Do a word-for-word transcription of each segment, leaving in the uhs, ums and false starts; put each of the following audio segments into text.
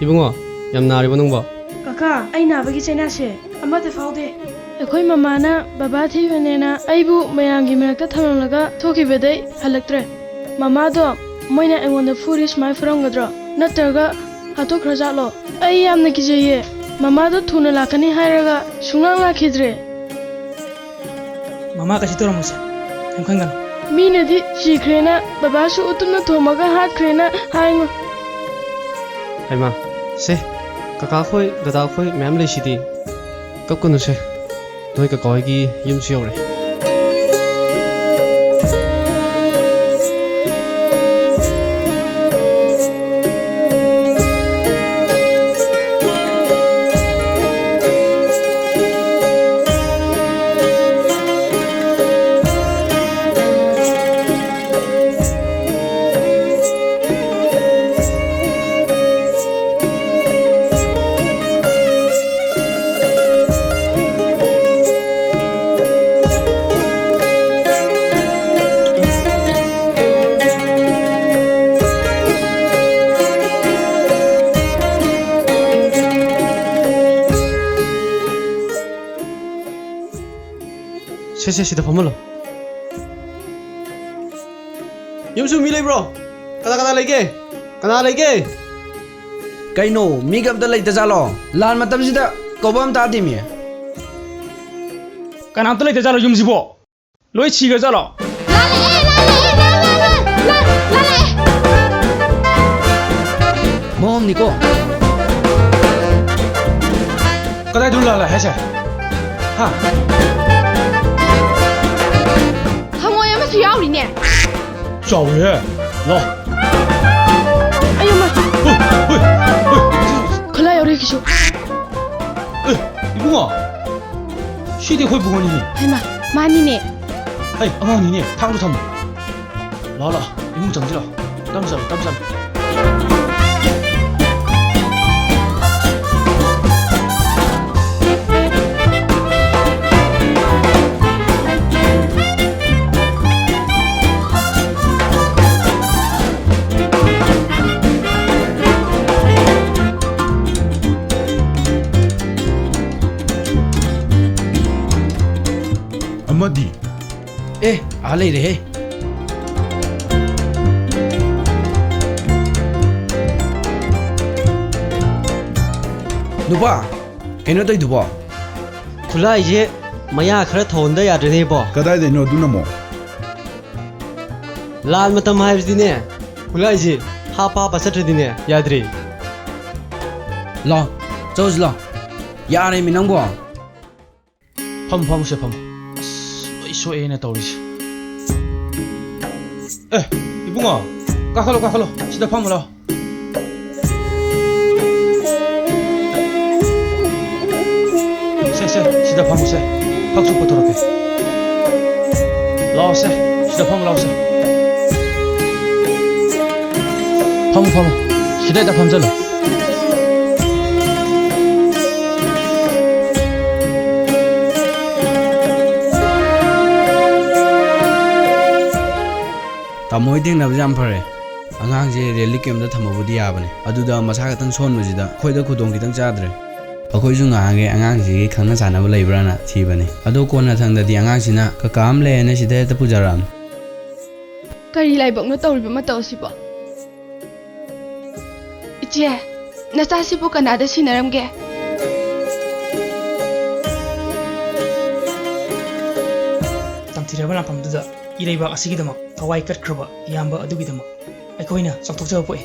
ꯏꯕꯨꯡꯉꯣ, ꯌꯥꯝ ꯅꯥꯔꯤꯕꯣ ꯅꯪꯕꯣ? ꯀꯀꯥ, ꯑꯩ ꯅꯥꯕꯒꯤ ꯆꯩꯅꯥꯁꯦ ꯑꯃꯠꯇ ꯐꯥꯎꯗꯦ꯫ ꯑꯩꯈꯣꯏ ꯃꯃꯥꯅ ꯕꯕꯥ ꯊꯤꯕꯅꯦꯅ ꯑꯩꯕꯨ ꯃꯌꯥꯝꯒꯤ ꯃꯔꯛꯇ ꯊꯝꯂꯝꯂꯒ ꯊꯣꯛꯈꯤꯕꯗꯩ ꯍꯜꯂꯛꯇ꯭ꯔꯦ꯫ ꯃꯃꯥꯗꯣ ꯃꯣꯏꯅ ꯑꯩꯉꯣꯟꯗ ꯐꯨꯔꯤ ꯁꯨꯃꯥꯏꯅ ꯐꯨꯔꯝꯒꯗ꯭ꯔꯣ? ꯅꯠꯇ꯭ꯔꯒ ꯍꯥꯠꯇꯣꯛꯈ꯭ꯔꯖꯥꯠꯂꯣ? ꯑꯩ ꯌꯥꯝꯅ ꯀꯤꯖꯩꯌꯦ꯫ ꯃꯃꯥꯗꯣ ꯊꯨꯅ ꯂꯥꯛꯀꯅꯤ ꯍꯥꯏꯔꯒ ꯁꯨꯡꯂꯥꯛ ꯂꯥꯛꯈꯤꯗ꯭ꯔꯦ꯫ ꯃꯃꯥ ꯀꯩꯁꯨ ꯇꯧꯔꯝꯃꯣꯏꯁꯦ, ꯀꯩꯝ ꯈꯟꯒꯅꯨ꯫ ꯃꯤꯅꯗꯤ ꯁꯤꯈ꯭ꯔꯦꯅ, ꯕꯕꯥꯁꯨ ꯎꯇꯨꯞꯅ ꯊꯣꯝꯃꯒ ꯍꯥꯠꯈ꯭ꯔꯦꯅ ꯍꯥꯏꯉꯣ꯫ ꯍꯩꯃꯥ, ꯁꯦ, ꯀꯀꯥꯈꯣꯏ, ꯗꯗꯥꯈꯣꯏ ꯃꯌꯥꯝ ꯂꯩꯁꯤꯗꯤ꯫ ꯀꯞꯀꯅꯨꯁꯦ, ꯅꯣꯏ ꯀꯀꯥ ꯍꯣꯏꯒꯤ ꯌꯨꯝꯁꯨ ꯌꯧꯔꯦ꯫ ꯁꯦ, ꯁꯦ, ꯁꯤꯗ ꯐꯝꯍꯜꯂꯣ꯫ ꯌꯨꯝꯁꯨ ꯃꯤ ꯂꯩꯕ꯭ꯔꯣ? ꯀꯅꯥ ꯀꯅꯥ ꯂꯩꯒꯦ? ꯀꯅꯥ ꯂꯩꯒꯦ? ꯀꯩꯅꯣ, ꯃꯤꯒ ꯑꯝꯇ ꯂꯩꯇꯖꯥꯠꯂꯣ? ꯂꯥꯟ ꯃꯇꯝꯁꯤꯗ ꯀꯧꯕ ꯑꯝ ꯇꯥꯗꯦꯃꯤ꯫ ꯀꯅꯥꯝꯇ ꯂꯩꯇꯖꯥꯠꯂꯣ ꯌꯨꯝꯁꯤꯕꯣ? ꯂꯣꯏ ꯁꯤꯈ꯭ꯔꯖꯥꯠꯂꯣ? ꯂꯥꯜꯂꯛꯑꯦ, ꯂꯥꯜꯂꯛꯑꯦ, ꯂꯥꯜꯂꯛꯑꯦ, ꯂꯥꯜ-, ꯂꯥꯜꯂꯛꯑꯦ꯫ ꯃꯣꯝꯅꯤꯀꯣ꯫ ꯀꯗꯥꯏꯗꯅꯣ ꯂꯥꯜꯂꯛꯑꯦ ꯍꯥꯏꯁꯦ? ꯍꯥ? ꯍꯪꯉꯣꯏ ꯑꯃꯁꯨ ꯌꯥꯎꯔꯤꯅꯦ꯫ ꯆꯥꯎꯋꯦꯍꯦ꯫ ꯂꯥꯎ꯫ ꯑꯌꯣꯃ꯫ ꯍꯣꯏ, ꯍꯣꯏ, ꯍꯣꯏ꯫ ꯈꯨꯠꯂꯥꯏ ꯌꯥꯎꯔꯤ ꯀꯩꯁꯨ꯫ ꯑꯦ, ꯏꯕꯨꯡꯉꯣ꯫ ꯁꯤꯗꯤ ꯑꯩꯈꯣꯏ ꯕꯨꯡꯉꯣꯅꯤꯅꯦ꯫ ꯍꯩꯃꯥ, ꯃꯥꯅꯤꯅꯦ꯫ ꯍꯩ, ꯑꯉꯥꯡꯅꯤꯅꯦ꯫ ꯊꯥꯡꯗꯣ ꯊꯝꯃꯨ꯫ ꯂꯥꯛꯑꯣ, ꯂꯥꯛꯑꯣ꯫ ꯏꯃꯨꯡ ꯆꯪꯁꯤ ꯂꯥꯛꯑꯣ꯫ ꯇꯞ ꯆꯠꯂꯣ, ꯇꯞ ꯆꯠꯂꯣ꯫ ꯑꯃꯗꯤ? ꯑꯦ, ꯑꯥ ꯂꯩꯔꯦꯍꯦ꯫ ꯅꯨꯄꯥ, ꯀꯩꯅꯣ ꯇꯧꯏꯗꯨꯕꯣ? ꯈꯨꯠꯂꯥꯏꯁꯦ ꯃꯌꯥ ꯈꯔ ꯊꯧꯍꯟꯗ ꯌꯥꯗ꯭ꯔꯦꯅꯦ, ꯏꯕꯣ꯫ ꯀꯗꯥꯏꯗꯩꯅꯣ ꯑꯗꯨꯅ ꯑꯃꯨꯛ? ꯂꯥꯟ ꯃꯇꯝ ꯍꯥꯏꯕꯁꯤꯗꯤꯅꯦ, ꯈꯨꯠꯂꯥꯏꯁꯦ ꯍꯥꯞꯄ ꯍꯥꯞꯄ ꯆꯠꯇ꯭ꯔꯗꯤꯅꯦ, ꯌꯥꯗ꯭ꯔꯦ꯫ ꯂꯥꯎ, ꯆꯧꯁꯤ ꯂꯥꯎ꯫ ꯌꯥꯔꯦꯃꯤ ꯅꯪꯕꯣ꯫ ꯐꯝ, ꯐꯝꯁꯦ, ꯐꯝ꯫ ꯑꯁ, ꯂꯣꯏ ꯁꯣꯛꯑꯦꯅ ꯇꯧꯔꯤꯁꯦ꯫ ꯑꯦ, ꯏꯕꯨꯡꯉꯣ, ꯀꯥꯈꯠꯂꯣ, ꯀꯥꯈꯠꯂꯣ꯫ ꯁꯤꯗ ꯐꯝꯃꯨ ꯂꯥꯎ꯫ ꯁꯦ, ꯁꯦ, ꯁꯤꯗ ꯐꯝꯃꯨꯁꯦ꯫ ꯐꯛꯁꯨ ꯄꯨꯊꯣꯔꯛꯀꯦ꯫ ꯂꯥꯛꯑꯣꯁꯦ, ꯁꯤꯗ ꯐꯝꯃꯨ ꯂꯥꯛꯑꯣꯁꯦ꯫ ꯐꯝꯃꯨ, ꯐꯝꯃꯨ꯫ ꯁꯤꯗ ꯍꯦꯛꯇ ꯐꯝꯖꯜꯂꯨ꯫ ꯇꯥꯃꯣ ꯍꯣꯏ ꯊꯦꯡꯅꯕꯁꯦ ꯌꯥꯝ ꯐꯔꯦ꯫ ꯑꯉꯥꯡꯁꯦ relief camp ꯇ ꯊꯝꯕꯕꯨꯗꯤ ꯌꯥꯕꯅꯦ꯫ ꯑꯗꯨꯗ ꯃꯁꯥ ꯈꯛꯇꯪ ꯁꯣꯟꯕꯁꯤꯗ ꯑꯩꯈꯣꯏꯗ ꯈꯨꯗꯣꯡ ꯈꯤꯇꯪ ꯆꯥꯗ꯭ꯔꯦ꯫ ꯑꯩꯈꯣꯏꯁꯨ ꯉꯍꯥꯟꯒꯩ ꯑꯉꯥꯡꯁꯤꯒꯤ ꯈꯪꯅ ꯆꯥꯟꯅꯕ ꯂꯩꯕ꯭ꯔꯥꯅ ꯊꯤꯕꯅꯦ꯫ ꯑꯗꯣ ꯀꯣꯟꯅꯊꯪꯗꯗꯤ ꯑꯉꯥꯡꯁꯤꯅ ꯀꯀꯥ ꯑꯃ ꯂꯩꯌꯦꯅ ꯁꯤꯗ ꯍꯦꯛꯇ ꯄꯨꯖꯔꯛꯑꯕꯅꯤ꯫ ꯀꯔꯤ ꯂꯥꯏꯕꯛꯅꯣ ꯇꯧꯔꯤꯕ ꯃꯇꯧꯁꯤꯕꯣ? ꯏꯆꯦ, ꯅꯆꯥꯁꯤꯕꯨ ꯀꯅꯥꯗ ꯁꯤꯟꯅꯔꯝꯒꯦ? ꯇꯝꯊꯤꯔꯕ ꯂꯥꯟꯐꯝꯗꯨꯗ ꯏꯔꯩꯕꯥꯛ ꯑꯁꯤꯒꯤꯗꯃꯛ ꯊꯋꯥꯏ ꯀꯠꯈ꯭ꯔꯕ ꯏꯌꯥꯝꯕ ꯑꯗꯨꯒꯤꯗꯃꯛ ꯑꯩꯈꯣꯏꯅ ꯆꯥꯎꯊꯣꯛꯆꯕ ꯄꯣꯛꯏ꯫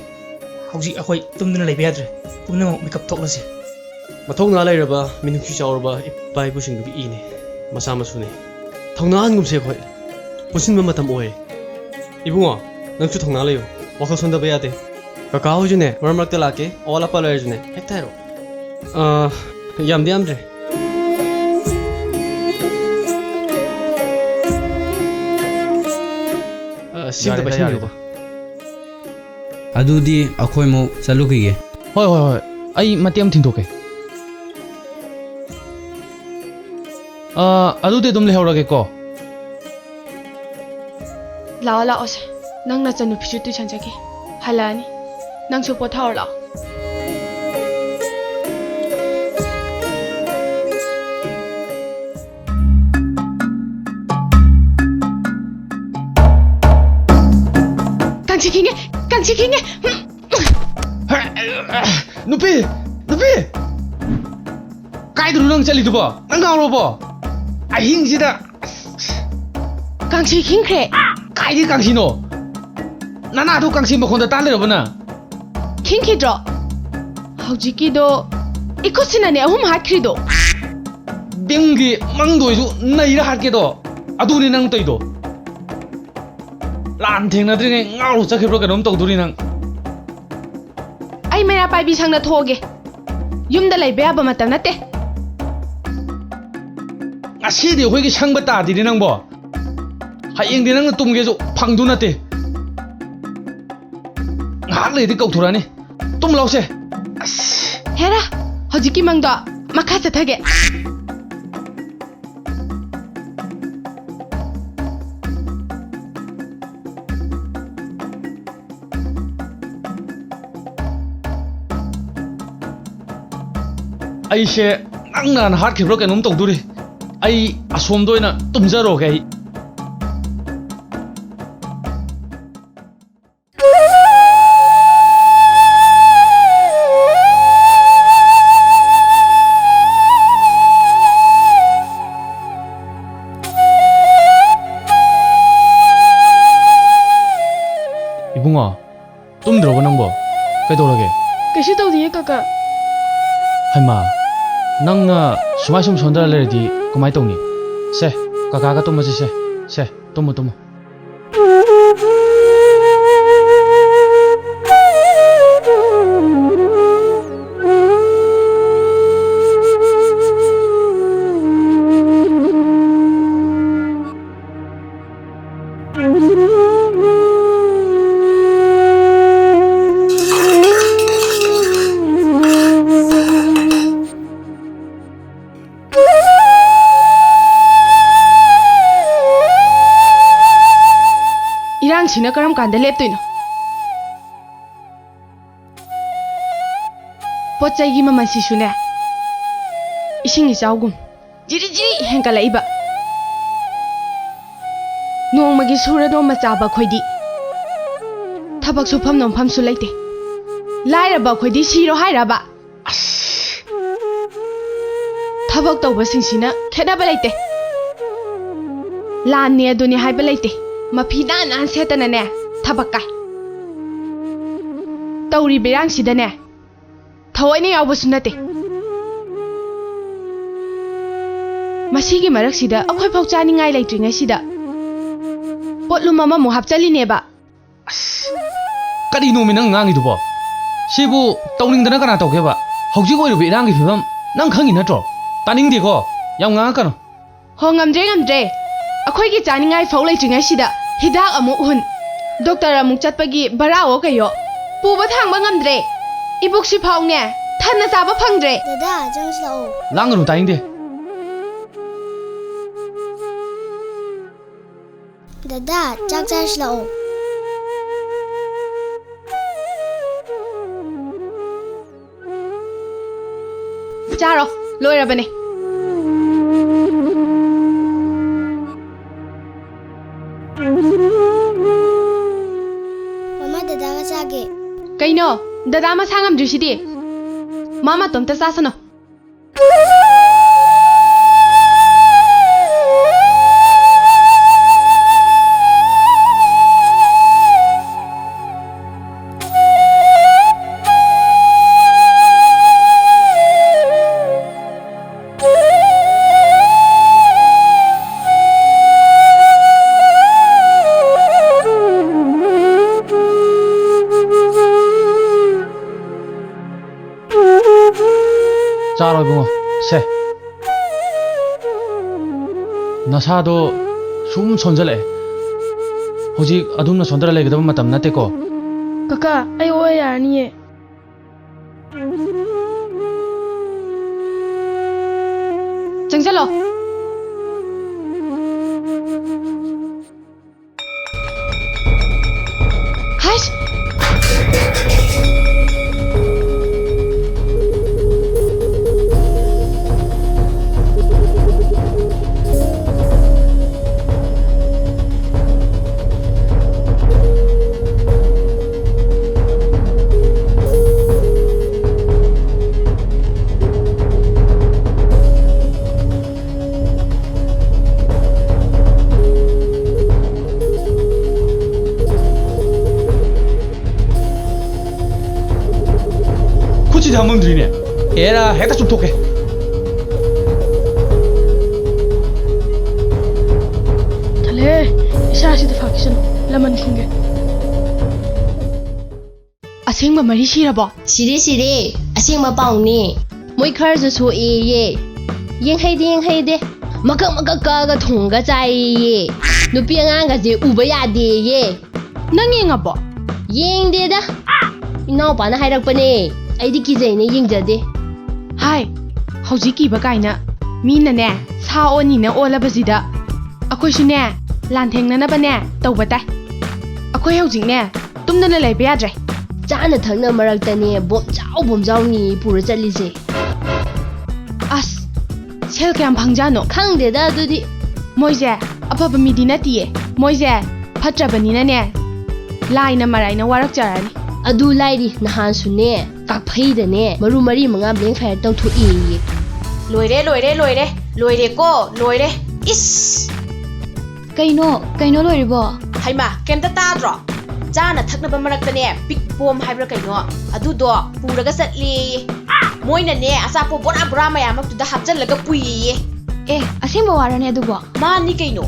ꯍꯧꯖꯤꯛ ꯑꯩꯈꯣꯏ ꯇꯨꯝꯗꯨꯅ ꯂꯩꯕ ꯌꯥꯗ꯭ꯔꯦ꯫ ꯄꯨꯝꯅꯃꯛ ꯃꯤꯀꯞ ꯊꯣꯛꯂꯁꯤ꯫ ꯃꯊꯧꯅꯥ ꯂꯩꯔꯕ, ꯃꯤꯅꯨꯡꯁꯤ ꯆꯥꯎꯔꯕ ꯏꯄꯥ ꯏꯄꯨꯁꯤꯡꯗꯨꯒꯤ ꯏꯅꯤ, ꯃꯆꯥ ꯃꯁꯨꯅꯤ꯫ ꯊꯧꯅꯥ ꯍꯟꯒꯨꯝꯁꯦ ꯑꯩꯈꯣꯏ꯫ ꯄꯨꯟꯁꯤꯟꯕ ꯃꯇꯝ ꯑꯣꯏꯔꯦ꯫ ꯏꯕꯨꯡꯉꯣ, ꯅꯪꯁꯨ ꯊꯧꯅꯥ ꯂꯩꯌꯨ꯫ ꯋꯥꯈꯜ ꯁꯣꯟꯊꯕ ꯌꯥꯗꯦ꯫ ꯀꯀꯥ ꯍꯣꯏꯁꯨꯅꯦ, ꯃꯔꯛ ꯃꯔꯛꯇ ꯂꯥꯛꯀꯦ꯫ ꯑꯋꯥꯠ ꯑꯄꯥ ꯂꯩꯔꯁꯨꯅꯦ, ꯍꯦꯛꯇ ꯍꯥꯏꯔꯛꯑꯣ꯫ ꯑꯥ, ꯌꯥꯝꯗꯤ ꯌꯥꯝꯗ꯭ꯔꯦ꯫ ꯑꯥ, ꯁꯤ ꯑꯝꯇ ꯌꯥꯔꯦꯗ, ꯄꯥꯏꯁꯟꯕꯤꯌꯨꯀꯣ꯫ ꯌꯥꯔꯦꯗ꯫ ꯑꯗꯨꯗꯤ ꯑꯩꯈꯣꯏꯃꯨꯛ ꯆꯠꯂꯨꯈꯤꯒꯦ꯫ ꯍꯣꯏ, ꯍꯣꯏ, ꯍꯣꯏ꯫ ꯑꯩ ꯃꯇꯦꯛ ꯑꯃ ꯊꯤꯟꯗꯣꯛꯀꯦ꯫ ꯑꯥ, ꯑꯗꯨꯗꯤ ꯑꯗꯨꯝ ꯂꯩꯍꯧꯔꯒꯦꯀꯣ꯫ ꯂꯥꯛꯑꯣ, ꯂꯥꯛꯑꯣꯁꯦ꯫ ꯅꯪ ꯅꯆꯟꯅꯨꯄꯤꯁꯨ tuition ꯆꯠꯈꯤ꯫ ꯍꯜꯂꯛꯑꯅꯤ꯫ ꯅꯪꯁꯨ ꯄꯣꯊꯥꯔꯣ ꯂꯥꯛꯑꯣ꯫ ꯀꯥꯡꯁꯤ ꯈꯤꯡꯉꯦ, ꯀꯥꯡꯁꯤ ꯈꯤꯡꯉꯦ꯫ ꯅꯨꯄꯤ! ꯅꯨꯄꯤ! ꯀꯥꯏꯗꯅꯣ ꯅꯪ ꯆꯠꯂꯤꯗꯨꯕꯣ? ꯅꯪ ꯉꯥꯎꯔꯕꯣ? ꯑꯍꯤꯡꯁꯤꯗ! ꯀꯥꯡꯁꯤ ꯈꯤꯡꯈ꯭ꯔꯦ꯫ ꯀꯥꯏꯗꯩ ꯀꯥꯡꯁꯤꯅꯣ? ꯅꯅꯥꯗꯣ ꯀꯥꯡꯁꯤ ꯃꯈꯣꯟꯗ ꯇꯥ ꯂꯩꯔꯕ ꯅꯪ? ꯈꯤꯡꯈꯤꯗ꯭ꯔꯣ? ꯍꯧꯖꯤꯛꯀꯤꯗꯣ ꯏꯈꯨꯠꯁꯤꯅꯅꯦ ꯑꯍꯨꯝ ꯍꯥꯠꯈ꯭ꯔꯤꯗꯣ꯫ ꯕꯤꯝꯒꯤ ꯃꯪꯗꯣꯏꯁꯨ ꯅꯩꯔ ꯍꯥꯠꯀꯦꯗꯣ꯫ ꯑꯗꯨꯅꯤ ꯅꯪ ꯇꯧꯏꯗꯣ꯫ ꯂꯥꯟ ꯊꯦꯡꯅꯗ꯭ꯔꯤꯉꯩ ꯉꯥꯎꯔ ꯆꯠꯈꯤꯕ꯭ꯔꯥ ꯀꯩꯅꯣꯝ ꯇꯧꯗꯣꯔꯤ ꯅꯪ꯫ ꯑꯩ ꯃꯩꯔꯥ ꯄꯥꯏꯕꯤ ꯁꯪꯗ ꯊꯣꯛꯑꯒꯦ꯫ ꯌꯨꯝꯗ ꯂꯩꯕ ꯌꯥꯕ ꯃꯇꯝ ꯅꯠꯇꯦ꯫ ꯉꯁꯤꯗꯤ ꯑꯩꯈꯣꯏꯒꯤ ꯁꯪꯕ ꯇꯥꯗꯤꯅꯦ ꯅꯪꯕꯣ꯫ ꯍꯌꯦꯡꯗꯤ ꯅꯪꯅ ꯇꯨꯝꯒꯦꯁꯨ ꯐꯪꯗꯨ ꯅꯠꯇꯦ꯫ ꯉꯥꯏꯍꯥꯛ ꯂꯩꯔꯗꯤ ꯀꯧꯊꯣꯔꯛꯑꯅꯤ꯫ ꯇꯨꯝ ꯂꯥꯎꯁꯦ꯫ ꯑꯁ꯫ ꯍꯦꯔꯥ, ꯍꯧꯖꯤꯛꯀꯤ ꯃꯪꯗꯣ ꯃꯈꯥ ꯆꯠꯊꯒꯦ꯫ ꯑꯩꯁꯦ ꯅꯪꯅ ꯍꯥꯟꯅ ꯍꯥꯠꯈꯤꯕ꯭ꯔꯥ ꯀꯩꯅꯣꯝ ꯇꯧꯗꯣꯔꯤ꯫ ꯑꯩ ꯑꯁꯣꯝꯗ ꯑꯣꯏꯅ ꯇꯨꯝꯖꯔꯣꯒꯦ ꯑꯩ꯫ ꯏꯕꯨꯡꯉꯣ, ꯇꯨꯝꯗ꯭ꯔꯕꯣ ꯅꯪꯕꯣ? ꯀꯩꯗꯧꯔꯒꯦ? ꯀꯩꯁꯨ ꯇꯧꯗꯤꯌꯦ ꯀꯀꯥ꯫ ꯍꯩꯃꯥ, ꯅꯪꯅ ꯁꯨꯃꯥꯏ ꯁꯨꯝ ꯁꯣꯟꯊꯔ ꯂꯩꯔꯗꯤ ꯀꯃꯥꯏ ꯇꯧꯅꯤ? ꯁꯦ, ꯀꯀꯥꯒ ꯇꯨꯝꯃꯁꯤ ꯁꯦ꯫ ꯁꯦ, ꯇꯨꯝꯃꯨ ꯇꯨꯝꯃꯨ꯫ ꯏꯔꯥꯡꯁꯤꯅ ꯀꯔꯝ ꯀꯥꯟꯗ ꯂꯦꯞꯇꯣꯏꯅꯣ? ꯄꯣꯠ ꯆꯩꯒꯤ ꯃꯃꯜꯁꯤꯁꯨꯅꯦ, ꯏꯁꯤꯡ ꯏꯆꯥꯎꯒꯨꯝ ꯖꯤꯔꯤ ꯖꯤꯔꯤ ꯍꯦꯟꯒꯠꯂꯛꯏꯕ꯫ ꯅꯣꯡꯃꯒꯤ ꯁꯨꯔ ꯅꯣꯝꯃ ꯆꯥꯕ ꯑꯩꯈꯣꯏꯗꯤ ꯊꯕꯛ ꯁꯨꯐꯝ ꯅꯣꯝꯐꯝꯁꯨ ꯂꯩꯇꯦ꯫ ꯂꯥꯏꯔꯕ ꯑꯩꯈꯣꯏꯗꯤ ꯁꯤꯔꯣ ꯍꯥꯏꯔꯕ? ꯑꯁ! ꯊꯕꯛ ꯇꯧꯕꯁꯤꯡꯁꯤꯅ ꯈꯦꯠꯅꯕ ꯂꯩꯇꯦ꯫ ꯂꯥꯟꯅꯦ ꯑꯗꯨꯅꯦ ꯍꯥꯏꯕ ꯂꯩꯇꯦ꯫ ꯃꯐꯤ ꯅꯥꯟ ꯅꯥꯟ ꯁꯦꯠꯇꯅꯅꯦ ꯊꯕꯛ ꯀꯥꯏ꯫ ꯇꯧꯔꯤꯕ ꯏꯔꯥꯡꯁꯤꯗꯅꯦ ꯊꯑꯣꯏꯅ ꯌꯥꯎꯕꯁꯨ ꯅꯠꯇꯦ꯫ ꯃꯁꯤꯒꯤ ꯃꯔꯛꯁꯤꯗ ꯑꯩꯈꯣꯏꯐꯥꯎ ꯆꯥꯅꯤꯡꯉꯥꯏ ꯂꯩꯇ꯭ꯔꯤꯉꯩꯁꯤꯗ ꯄꯣꯠꯂꯨꯝ ꯑꯃꯃꯨꯛ ꯍꯥꯞꯆꯜꯂꯤꯅꯦꯕ꯫ ꯑꯁ! ꯀꯔꯤꯅꯣꯃꯤ ꯅꯪ ꯉꯥꯡꯉꯤꯗꯨꯕꯣ? ꯁꯤꯕꯨ ꯇꯧꯅꯤꯡꯗꯅ ꯀꯅꯥ ꯇꯧꯒꯦꯕ? ꯍꯧꯖꯤꯛ ꯑꯣꯏꯔꯤꯕ ꯏꯔꯥꯡꯒꯤ ꯐꯤꯕꯝ ꯅꯪ ꯈꯪꯉꯤ ꯅꯠꯇ꯭ꯔꯣ? ꯇꯥꯅꯤꯡꯗꯦꯀꯣ, ꯌꯥꯝ ꯉꯥꯡꯉꯛꯀꯅꯨ꯫ ꯍꯣ, ꯉꯝꯗ꯭ꯔꯦ, ꯉꯝꯗ꯭ꯔꯦ꯫ ꯑꯩꯈꯣꯏꯒꯤ ꯆꯥꯅꯤꯡꯉꯥꯏ ꯐꯥꯎ ꯂꯩꯇ꯭ꯔꯤꯉꯩꯁꯤꯗ ꯍꯤꯗꯥꯛ ꯑꯃꯨꯛ ꯍꯨꯟ, ꯗꯣꯛꯇꯔ ꯑꯃꯨꯛ ꯆꯠꯄꯒꯤ ꯚꯔꯥꯑꯣ ꯀꯩꯌꯣ, ꯄꯨꯕ ꯊꯥꯡꯕ ꯉꯝꯗ꯭ꯔꯦ꯫ ꯏꯕꯨꯛꯁꯤ ꯐꯥꯎꯅꯦ ꯊꯟꯅ ꯆꯥꯕ ꯐꯪꯗ꯭ꯔꯦ꯫ ꯗꯗꯥ, ꯆꯪꯁꯤꯜꯂꯛꯑꯣ꯫ ꯂꯥꯡꯒꯅꯨ, ꯇꯥꯅꯤꯡꯗꯦ꯫ ꯗꯗꯥ, ꯆꯥꯛ ꯆꯥꯁꯤꯜꯂꯛꯑꯣ꯫ ꯆꯥꯔꯣ, ꯂꯣꯏꯔꯕꯅꯦ꯫ ꯃꯃꯥ, ꯗꯗꯥꯒ ꯆꯥꯒꯦ꯫ ꯀꯩꯅꯣ? ꯗꯗꯥ ꯃꯁꯥ ꯉꯝꯗ꯭ꯔꯤꯁꯤꯗꯤ? ꯃꯥ ꯃꯇꯣꯝꯇ ꯆꯥꯁꯅꯨ꯫ ꯆꯥꯔꯣ ꯏꯕꯨꯡꯉꯣ, ꯁꯦ꯫ ꯅꯁꯥꯗꯣ ꯁꯨꯝ ꯁꯣꯟꯖꯜꯂꯛꯑꯦ꯫ ꯍꯧꯖꯤꯛ ꯑꯗꯨꯝꯅ ꯁꯣꯟꯊꯔ ꯂꯩꯒꯗꯕ ꯃꯇꯝ ꯅꯠꯇꯦꯀꯣ꯫ ꯀꯀꯥ, ꯑꯩ ꯑꯣꯛꯑ ꯌꯥꯔꯅꯤꯌꯦ꯫ ꯆꯪꯁꯤꯜꯂꯣ꯫ ꯍꯩꯁ! ꯍꯥꯃꯝꯗ꯭ꯔꯤꯅꯦ꯫ ꯑꯦꯔꯥ, ꯍꯦꯛꯇ ꯆꯨꯞꯊꯣꯛꯀꯦ꯫ ꯇꯜꯂꯦ, ꯏꯁꯥꯁꯤꯗ ꯐꯥꯀꯤꯁꯅꯨ, ꯂꯃꯟ ꯈꯨꯝꯒꯦ꯫ ꯑꯁꯦꯡꯕ ꯃꯔꯤ ꯁꯤꯔꯕꯣ? ꯁꯤꯔꯦ, ꯁꯤꯔꯦ꯫ ꯑꯁꯦꯡꯕ ꯄꯥꯎꯅꯦ꯫ ꯃꯣꯏ ꯈꯔꯁꯨ ꯁꯣꯛꯑꯦꯌꯦ꯫ ꯌꯦꯡꯍꯩꯗꯦ, ꯌꯦꯡꯍꯩꯗꯦ꯫ ꯃꯀꯛ ꯃꯀꯛ ꯀꯛꯑꯒ ꯊꯣꯡꯉꯒ ꯆꯥꯏꯌꯦꯌꯦ꯫ ꯅꯨꯄꯤ ꯑꯉꯥꯡꯒꯁꯦ ꯎꯕ ꯌꯥꯗꯦꯌꯦ꯫ ꯅꯪ ꯌꯦꯡꯉꯕꯣ? ꯌꯦꯡꯗꯦꯗ꯫ ꯏꯅꯥꯎꯄꯥꯅ ꯍꯥꯏꯔꯛꯄꯅꯦ꯫ ꯑꯩꯗꯤ ꯀꯤꯖꯩꯅ ꯌꯦꯡꯖꯗꯦ꯫ ꯍꯥꯏ, ꯍꯧꯖꯤꯛ ꯀꯤꯕ ꯀꯥꯏꯅ꯫ ꯃꯤꯅꯅꯦ, ꯁꯥ ꯑꯣꯟꯅꯤꯅ ꯑꯣꯜꯂꯕꯁꯤꯗ꯫ ꯑꯩꯈꯣꯏꯁꯨꯅꯦ, ꯂꯥꯟꯊꯦꯡꯅꯅꯕꯅꯦ, ꯇꯧꯕ ꯇꯥꯏ꯫ ꯑꯩꯈꯣꯏ ꯍꯧꯖꯤꯛꯅꯦ, ꯇꯨꯝꯗꯅ ꯂꯩꯕ ꯌꯥꯗ꯭ꯔꯦ꯫ ꯆꯥꯅ ꯊꯛꯅ ꯃꯔꯛꯇꯅꯦ, ꯕꯣꯝꯖꯥꯎ ꯕꯣꯝꯖꯥꯎꯅꯤ ꯄꯨꯔ ꯆꯠꯂꯤꯁꯦ꯫ ꯑꯁ, ꯁꯦꯜ ꯀꯌꯥꯝ ꯐꯪꯖꯥꯅꯣ? ꯈꯪꯗꯦꯗ ꯑꯗꯨꯗꯤ꯫ ꯃꯣꯏꯁꯦ ꯑꯐꯕ ꯃꯤꯗꯤ ꯅꯠꯇꯤꯌꯦ꯫ ꯃꯣꯏꯁꯦ ꯐꯠꯇ꯭ꯔꯕꯅꯤꯅꯅꯦ, ꯂꯥꯏꯅ ꯃꯔꯥꯏꯅ ꯋꯥꯔꯛꯆꯔꯅꯤ꯫ ꯑꯗꯨ ꯂꯥꯏꯔꯤ, ꯅꯍꯥꯟꯁꯨꯅꯦ, ꯀꯥꯛꯐꯩꯗꯅꯦ, ꯃꯔꯨ ꯃꯔꯤ ꯃꯉꯥ ꯕ꯭ꯂꯦꯡ ꯐꯥꯌꯔ ꯇꯧꯊꯣꯛꯑꯦꯌꯦ꯫ ꯂꯣꯏꯔꯦ, ꯂꯣꯏꯔꯦ, ꯂꯣꯏꯔꯦ, ꯂꯣꯏꯔꯦꯀꯣ, ꯂꯣꯏꯔꯦ꯫ ꯏꯁ! ꯀꯩꯅꯣ, ꯀꯩꯅꯣ ꯂꯣꯏꯔꯤꯕꯣ? ꯍꯩꯃꯥ, ꯀꯩꯝꯇ ꯇꯥꯗ꯭ꯔꯣ? ꯆꯥꯅ ꯊꯛꯅꯕ ꯃꯔꯛꯇꯅꯦ, ꯄꯤꯛ ꯕꯣꯝ ꯍꯥꯏꯕ꯭ꯔꯥ ꯀꯩꯅꯣ, ꯑꯗꯨꯗꯣ ꯄꯨꯔꯒ ꯆꯠꯂꯦꯌꯦ꯫ ꯃꯣꯏꯅꯅꯦ, ꯑꯆꯥꯄꯣꯠ ꯕꯣꯔꯥ ꯕꯣꯔꯥ ꯃꯌꯥꯝ ꯑꯃꯗꯨꯗ ꯍꯥꯞꯆꯜꯂꯒ ꯄꯨꯏꯌꯦꯌꯦ꯫ ꯑꯦ, ꯑꯁꯦꯡꯕ ꯋꯥꯔꯅꯦ ꯑꯗꯨꯕꯣ? ꯃꯥꯅꯤ ꯀꯩꯅꯣ꯫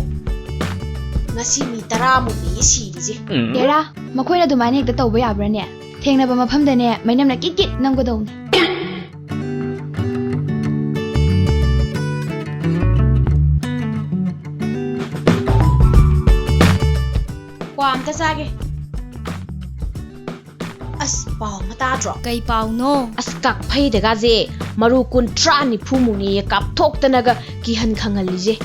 ꯉꯁꯤ ꯃꯤ ꯇꯔꯥꯃꯨꯛꯅꯦꯌꯦ ꯁꯤꯔꯤꯁꯦ꯫ ꯑꯦꯔꯥ, ꯃꯈꯣꯏꯅ ꯑꯗꯨꯃꯥꯏꯅ ꯍꯦꯛꯇ ꯇꯧꯕ ꯌꯥꯕ꯭ꯔꯥꯅꯦ? ꯊꯦꯡꯅꯕ ꯃꯐꯝꯗꯅꯦ, ꯃꯩꯅꯝꯅ ꯀꯤꯠ ꯀꯤꯠ ꯅꯝꯒꯗꯧꯅꯤ꯫ ꯀ꯭ꯋꯥ ꯑꯝꯇ ꯆꯥꯒꯦ꯫ ꯑꯁ, ꯄꯥꯎ ꯑꯃ ꯇꯥꯗ꯭ꯔꯣ? ꯀꯩ ꯄꯥꯎꯅꯣ? ꯑꯁ, ꯀꯥꯛꯐꯩꯗꯒꯥꯁꯦ ꯃꯔꯨ ꯀꯨꯟꯊ꯭ꯔꯥ ꯅꯤꯐꯨ ꯃꯨꯛꯅꯦꯌꯦ ꯀꯥꯞꯊꯣꯛꯇꯅꯒ ꯀꯤꯍꯟ ꯈꯪꯍꯜꯂꯤꯁꯦ꯫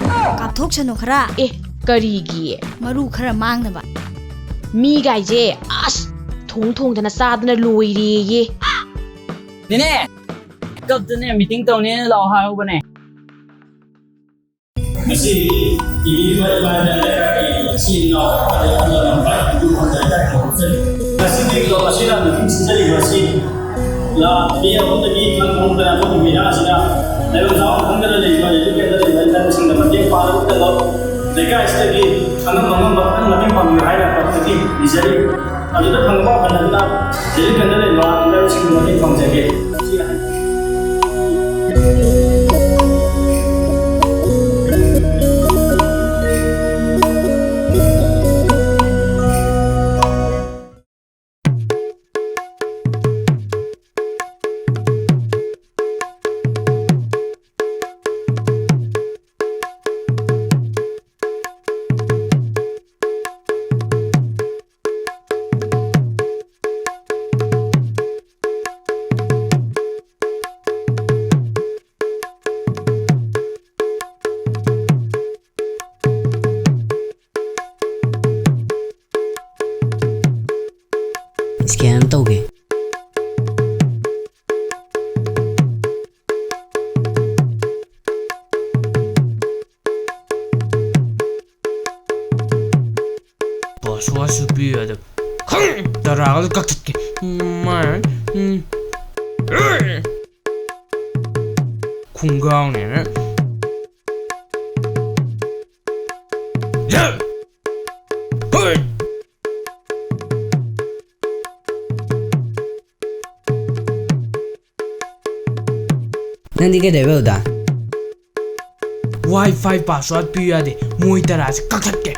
ꯀꯥꯞꯊꯣꯛꯁꯅꯨ ꯈꯔ꯫ ꯑꯦ, ꯀꯔꯤꯒꯤ? ꯃꯔꯨ ꯈꯔ ꯃꯥꯡꯅꯕ꯫ ꯃꯤꯒꯥꯏꯁꯦ ꯑꯁ ꯊꯣꯡ ꯊꯣꯡꯗꯅ ꯆꯥꯗꯅ ꯂꯣꯏꯔꯦꯌꯦ꯫ ꯅꯦꯅꯦ, ꯀꯞꯇꯅꯦ ꯃꯤꯇꯤꯡ ꯇꯧꯅꯦꯅ ꯂꯥꯛꯑꯣ ꯍꯥꯏꯍꯧꯕꯅꯦ꯫ ꯉꯁꯤ ꯏꯕꯤꯔꯤꯕ ꯏꯃꯥ ꯏꯕꯦꯟ ꯂꯩꯀꯥꯏꯒꯤ ꯏꯆꯤꯜ ꯏꯅꯥꯎ ꯑꯃꯗꯤ ꯑꯍꯜ ꯂꯃꯟ ꯈ꯭ꯋꯥꯏꯗꯒꯤ ꯃꯐꯝꯗ ꯂꯩꯀꯥꯏ ꯈꯨꯗꯤꯡꯃꯛꯇ ꯉꯁꯤꯒꯤ ꯀ꯭ꯂꯕ ꯑꯁꯤꯅ ꯃꯤꯇꯤꯡ ꯁꯤꯟꯖꯔꯤꯕ ꯑꯁꯤ ꯂꯥꯛ ꯃꯤ ꯑꯍꯨꯝꯗꯒꯤ ꯈꯪ ꯈꯪꯗꯅ ꯑꯩꯈꯣꯏꯒꯤ ꯃꯤꯔꯥ ꯑꯁꯤꯗ ꯂꯩꯐꯝ ꯆꯥꯐꯝ ꯈꯪꯗꯅ ꯂꯩꯔꯤꯕ ꯔꯤꯂꯤꯐ ꯀꯦꯝꯞꯇ ꯂꯩꯔꯤꯕ ꯏꯟꯇꯔꯅꯦꯠꯁꯤꯡꯗ ꯃꯇꯦꯡ ꯄꯥꯡꯅꯕꯒꯤꯗꯃꯛ ꯂꯩꯀꯥꯏ ꯑꯁꯤꯗꯒꯤ ꯑꯉꯝ ꯑꯉꯝꯕ ꯈꯤꯇꯪ ꯃꯇꯦꯡ ꯄꯥꯡꯕꯤꯌꯨ ꯍꯥꯏꯅ ꯀ꯭ꯂꯕꯇꯒꯤ ꯅꯤꯖꯔꯤ꯫ ꯑꯗꯨꯗ ꯐꯪꯕ ꯑꯣꯐꯔ ꯑꯗꯨꯅ ꯔꯤꯂꯤꯐ ꯀꯦꯝꯞꯇ ꯂꯩꯕ ꯏꯟꯇꯔꯅꯦꯠꯁꯤꯡꯗ ꯃꯇꯦꯡ ꯄꯥꯡꯖꯒꯦ꯫ ꯁ꯭ꯋꯥꯁꯨ ꯄꯤꯌꯨ ꯌꯥꯗꯕ꯫ ꯈꯪ! ꯇꯔꯥꯒꯗꯣ ꯀꯛꯊꯠꯀꯦ꯫ ꯎꯝ, ꯃꯥ, ꯎꯝ꯫ ꯈꯨꯡꯒꯥꯎꯅꯦꯅ꯫ ꯌꯥ! ꯍꯣꯏ! ꯅꯪꯗꯤ ꯀꯩꯗꯧꯔꯤꯕ ꯑꯗꯨꯗ? ꯋꯥꯏ ꯐꯥꯏ ꯄꯥꯁꯋꯥꯔꯗ ꯄꯤꯌꯨ ꯌꯥꯗꯦ꯫ ꯃꯣꯏ ꯇꯔꯥꯁꯦ ꯀꯛꯊꯠꯀꯦ꯫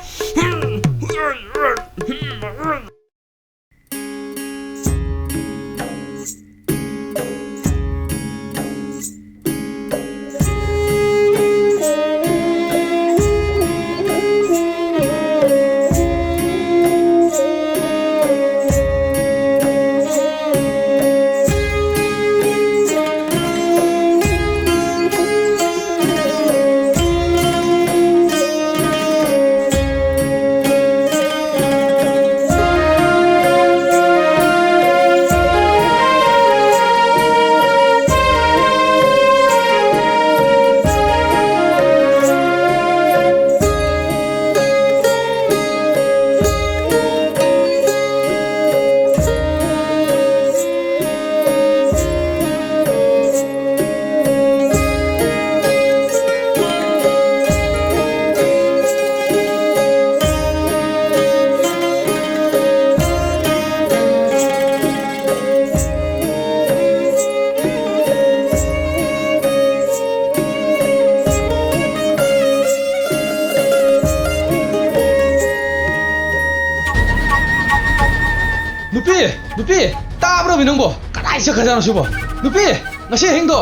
ꯅꯨꯄꯤ! ꯅꯨꯄꯤ! ꯇꯥꯕ꯭ꯔꯣꯃꯤ ꯅꯪꯕꯣ? ꯀꯗꯥꯏ ꯆꯠꯈ꯭ꯔꯖꯥꯠꯅꯣ ꯁꯤꯕꯣ? ꯅꯨꯄꯤ! ꯉꯁꯤ ꯑꯍꯤꯡꯗꯣ!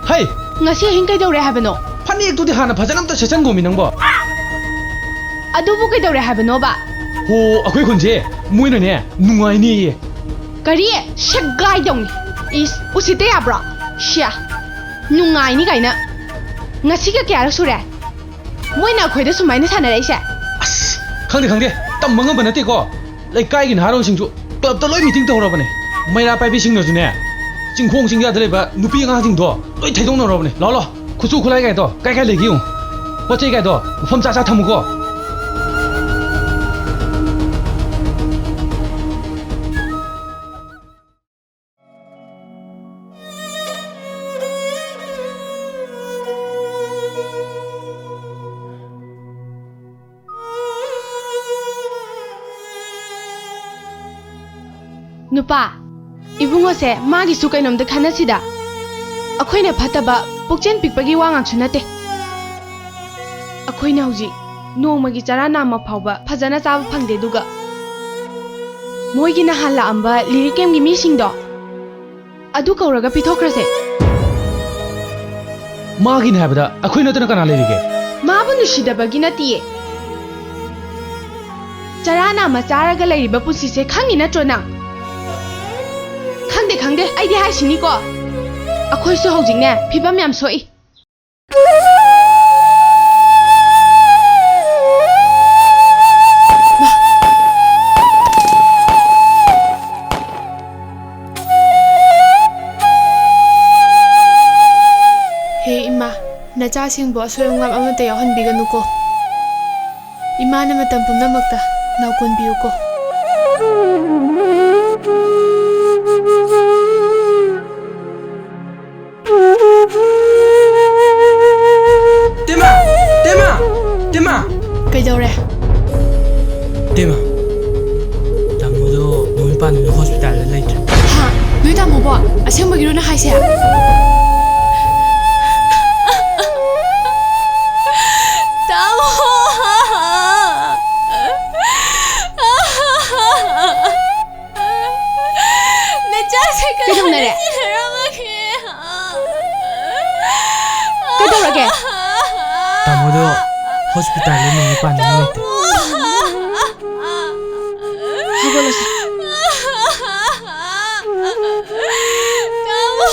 ꯍꯩ! ꯉꯁꯤ ꯑꯍꯤꯡ ꯀꯩꯗꯧꯔꯦ ꯍꯥꯏꯕꯅꯣ? ꯐꯅꯦꯛꯇꯨꯗꯤ ꯍꯥꯟꯅ ꯐꯖꯅ ꯑꯝꯇ ꯁꯦꯠꯆꯟꯈꯣꯃꯤ ꯅꯪꯕꯣ꯫ ꯑꯗꯨꯕꯨ ꯀꯩꯗꯧꯔꯦ ꯍꯥꯏꯕꯅꯣꯕ? ꯍꯣ, ꯑꯩꯈꯣꯏ ꯈꯨꯟꯁꯦ ꯃꯣꯏꯅꯅꯦ ꯅꯨꯡꯉꯥꯏꯅꯤꯌꯦ꯫ ꯀꯔꯤ? ꯁꯦꯒꯥꯏꯗꯧꯅꯤ꯫ ꯏꯁ, ꯎꯁꯤꯠꯇ ꯌꯥꯕ꯭ꯔꯣ? ꯁꯤꯌꯥ, ꯅꯨꯡꯉꯥꯏꯅꯤ ꯀꯥꯏꯅ꯫ ꯉꯁꯤꯒ ꯀꯌꯥꯔꯛ ꯁꯨꯔꯦ ꯃꯣꯏꯅ ꯑꯩꯈꯣꯏꯗ ꯁꯨꯃꯥꯏꯅ ꯁꯥꯟꯅꯔꯛꯏꯁꯦ? ꯑꯁ, ꯈꯪꯗꯦ, ꯈꯪꯗꯦ, ꯇꯝꯕ ꯉꯝꯕ ꯅꯠꯇꯦꯀꯣ꯫ ꯂꯩꯀꯥꯏꯒꯤ ꯅꯍꯥꯔꯣꯜꯁꯤꯡꯁꯨ ꯀ꯭ꯂꯕꯇ ꯂꯣꯏ ꯃꯤꯇꯤꯡ ꯇꯧꯔꯕꯅꯦ꯫ ꯃꯩꯔꯥ ꯄꯥꯏꯕꯤꯁꯤꯡꯅꯁꯨꯅꯦ, ꯆꯤꯡꯈꯣꯡ ꯆꯤꯡꯌꯥꯗ ꯂꯩꯕ ꯅꯨꯄꯤ ꯑꯉꯥꯡꯁꯤꯡꯗꯣ ꯂꯣꯏ ꯊꯩꯗꯣꯛꯅꯔꯕꯅꯦ꯫ ꯂꯥꯛꯑꯣ, ꯂꯥꯛꯑꯣ, ꯈꯨꯠꯁꯨ ꯈꯨꯠꯂꯥꯏ ꯀꯥꯏꯗꯣ ꯀꯥꯏ ꯀꯥꯏ ꯂꯩꯒꯦ ꯌꯦꯡꯉꯨ꯫ ꯄꯣꯠ ꯆꯩ ꯀꯥꯏꯗꯣ ꯃꯐꯝ ꯆꯥ ꯆꯥ ꯊꯝꯃꯨꯀꯣ꯫ ꯅꯨꯄꯥ, ꯏꯕꯨꯡꯉꯣꯁꯦ ꯃꯥꯒꯤꯁꯨ ꯀꯩꯅꯣꯝꯇ ꯈꯟꯅꯁꯤꯗ꯫ ꯑꯩꯈꯣꯏꯅ ꯐꯠꯇꯕ ꯄꯨꯛꯆꯦꯜ ꯄꯤꯛꯄꯒꯤ ꯋꯥ ꯉꯥꯛꯁꯨ ꯅꯠꯇꯦ꯫ ꯑꯩꯈꯣꯏꯅ ꯍꯧꯖꯤꯛ ꯅꯣꯡꯃꯒꯤ ꯆꯔꯥ ꯅꯥꯝꯃ ꯐꯥꯎꯕ ꯐꯖꯅ ꯆꯥꯕ ꯐꯪꯗꯦ, ꯑꯗꯨꯒ ꯃꯣꯏꯒꯤ ꯅꯍꯥꯟ ꯂꯥꯛꯑꯝꯕ ꯂꯤꯔꯤꯛ ꯀꯦꯝꯒꯤ ꯃꯤꯁꯤꯡꯗꯣ ꯑꯗꯨ ꯀꯧꯔꯒ ꯄꯤꯊꯣꯛꯈ꯭ꯔꯁꯦ꯫ ꯃꯥꯒꯤꯅꯦ ꯍꯥꯏꯕꯗ ꯑꯩꯈꯣꯏ ꯅꯠꯇꯅ ꯀꯅꯥ ꯂꯩꯔꯤꯒꯦ? ꯃꯥꯕꯨ ꯅꯨꯡꯁꯤꯗꯕꯒꯤ ꯅꯠꯇꯤꯌꯦ꯫ ꯆꯔꯥ ꯅꯥꯝꯃ ꯆꯥꯔꯒ ꯂꯩꯔꯤꯕ ꯄꯨꯟꯁꯤꯁꯦ ꯈꯪꯉꯤ ꯅꯠꯇ꯭ꯔꯣ ꯅꯪ? ꯈꯪꯗꯦ, ꯈꯪꯗꯦ, ꯑꯩꯗꯤ ꯍꯥꯏꯁꯤꯅꯤꯀꯣ, ꯑꯩꯈꯣꯏꯁꯨ ꯍꯧꯖꯤꯛꯅꯦ ꯐꯤꯕꯝ ꯌꯥꯝ ꯁꯣꯛꯏ꯫ ꯍꯦ ꯏꯃꯥ, ꯅꯆꯥꯁꯤꯡꯕꯨ ꯑꯁꯣꯏ ꯑꯉꯥꯝ ꯑꯃꯠꯇ ꯌꯥꯎꯍꯟꯕꯤꯒꯅꯨꯀꯣ꯫ ꯏꯃꯥꯅ ꯃꯇꯝ ꯄꯨꯝꯅꯃꯛꯇ ꯅꯥꯎꯀꯣꯟꯕꯤꯌꯨꯀꯣ꯫ ꯇꯦꯃꯥ! ꯇꯦꯃꯥ! ꯇꯦꯃꯥ! ꯀꯩꯗꯧꯔꯦ? ꯇꯦꯃꯥ! ꯇꯥꯃꯣꯗꯣ ꯃꯃꯤꯠ ꯄꯥꯟꯗꯅ ꯍꯣꯁꯄꯤꯇꯥꯜꯗ ꯂꯩꯇ꯭ꯔꯦ꯫ ꯍꯥ? ꯅꯣꯏ ꯇꯥꯃꯣꯕꯣ? ꯑꯁꯦꯡꯕꯒꯤꯔꯣ ꯅꯪ ꯍꯥꯏꯁꯦ? ꯇꯥꯃꯣ! ꯅꯆꯥꯁꯦ ꯀꯩꯗꯧꯅꯔꯦ? ꯀꯩꯗꯧꯔꯒꯦ? ꯇꯥꯃꯣꯗꯣ ꯍꯣꯁꯄꯤꯇꯥꯜꯗ ꯅꯣꯡꯃ ꯄꯥꯟꯅꯤꯡꯉꯥꯏ ꯂꯩꯇꯦ꯫ ꯍꯧꯒꯠꯂꯁꯦ꯫ ꯇꯥꯃꯣ!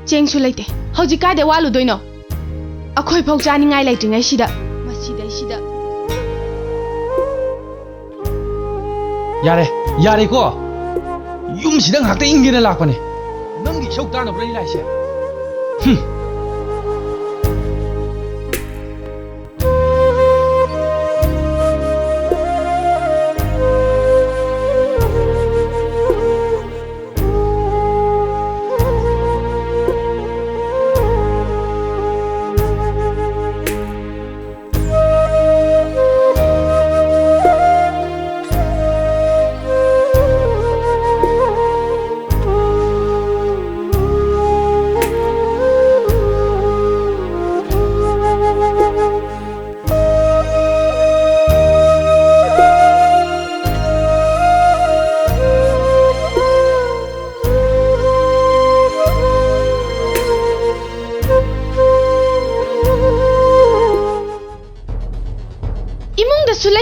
ꯆꯦꯡꯁꯨ ꯂꯩꯇꯦ꯫ ꯍꯧꯖꯤꯛ ꯀꯥꯏꯗ ꯋꯥꯠꯂꯨꯗꯣꯏꯅꯣ? ꯑꯩꯈꯣꯏ ꯐꯥꯎ ꯆꯥꯅꯤꯡꯉꯥꯏ ꯂꯩꯇ꯭ꯔꯤꯉꯩꯁꯤꯗ꯫ ꯃꯁꯤꯗꯩꯁꯤꯗ꯫ ꯌꯥꯔꯦ, ꯌꯥꯔꯦꯀꯣ꯫ ꯌꯨꯝꯁꯤꯗ ꯉꯥꯏꯍꯥꯛꯇ ꯏꯪꯒꯦꯅ ꯂꯥꯛꯄꯅꯦ꯫ ꯅꯪꯒꯤ ꯏꯁꯧ ꯇꯥꯅꯕ꯭ꯔꯥ ꯑꯩ ꯂꯥꯛꯏꯁꯦ? ꯍꯨꯝ꯫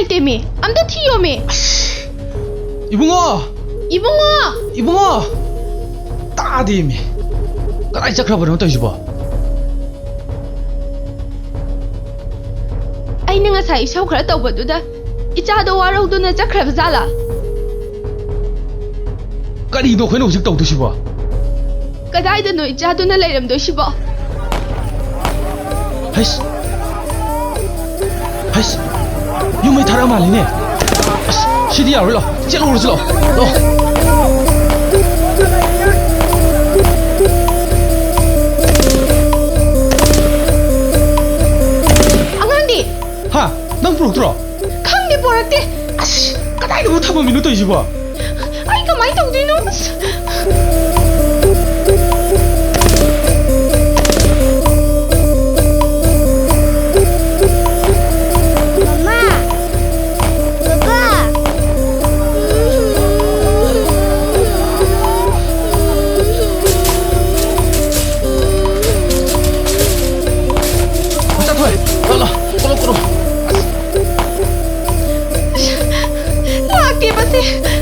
ꯇꯦꯃꯤ, ꯑꯝꯇ ꯊꯤꯌꯣꯃꯤ꯫ ꯏꯕꯨꯡꯉꯣ! ꯏꯕꯨꯡꯉꯣ! ꯏꯕꯨꯡꯉꯣ! ꯇꯥꯗꯦꯃꯤ꯫ ꯀꯗꯥꯏ ꯆꯠꯈ꯭ꯔꯕꯅꯣ ꯇꯧꯔꯤꯁꯤꯕꯣ? ꯑꯩꯅ ꯉꯁꯥꯏ ꯏꯁꯧ ꯈꯔ ꯇꯧꯕꯗꯨꯗ ꯏꯆꯥꯗꯣ ꯋꯥꯔꯧꯗꯨꯅ ꯆꯠꯈ꯭ꯔꯕ ꯖꯥꯠꯂꯥ? ꯀꯔꯤꯅꯣ ꯑꯩꯈꯣꯏꯅ ꯍꯧꯖꯤꯛ ꯇꯧꯗꯣꯏꯁꯤꯕꯣ? ꯀꯗꯥꯏꯗꯅꯣ ꯏꯆꯥꯗꯨꯅ ꯂꯩꯔꯝꯗꯣꯏꯁꯤꯕꯣ? ꯍꯩꯁ! ꯍꯩꯁ! ꯌꯨꯝ ꯃꯩ ꯊꯥꯔꯛꯑ ꯃꯥꯜꯂꯤꯅꯦ꯫ ꯑꯁ, ꯁꯤꯗꯤ ꯌꯥꯔꯣꯏ, ꯂꯥꯛꯑꯣ꯫ ꯆꯦꯜꯂꯨꯔꯁꯤ, ꯂꯥꯛꯑꯣ꯫ ꯂꯥꯛꯑꯣ꯫ ꯑꯉꯥꯡꯗꯤ? ꯍꯥ? ꯅꯪ ꯄꯨꯔꯛꯇ꯭ꯔꯣ? ꯈꯪꯗꯦ, ꯄꯨꯔꯛꯇꯦ꯫ ꯑꯁ, ꯀꯗꯥꯏꯗꯕꯨ ꯊꯝꯃꯝꯃꯤꯅꯣ ꯇꯧꯔꯤꯁꯤꯕꯣ? ꯑꯩ ꯀꯃꯥꯏ ꯇꯧꯗꯣꯏꯅꯣ? ꯑꯁ꯫ ꯃꯃꯥ! ꯕꯕꯥ! ꯃꯆꯥꯊꯣꯏ, ꯂꯥꯛꯑꯣ, ꯂꯥꯛꯑꯣ, ꯀꯣꯂꯣ, ꯀꯣꯂꯣ꯫ ꯂꯥꯛꯇꯦ ꯃꯁꯤ꯫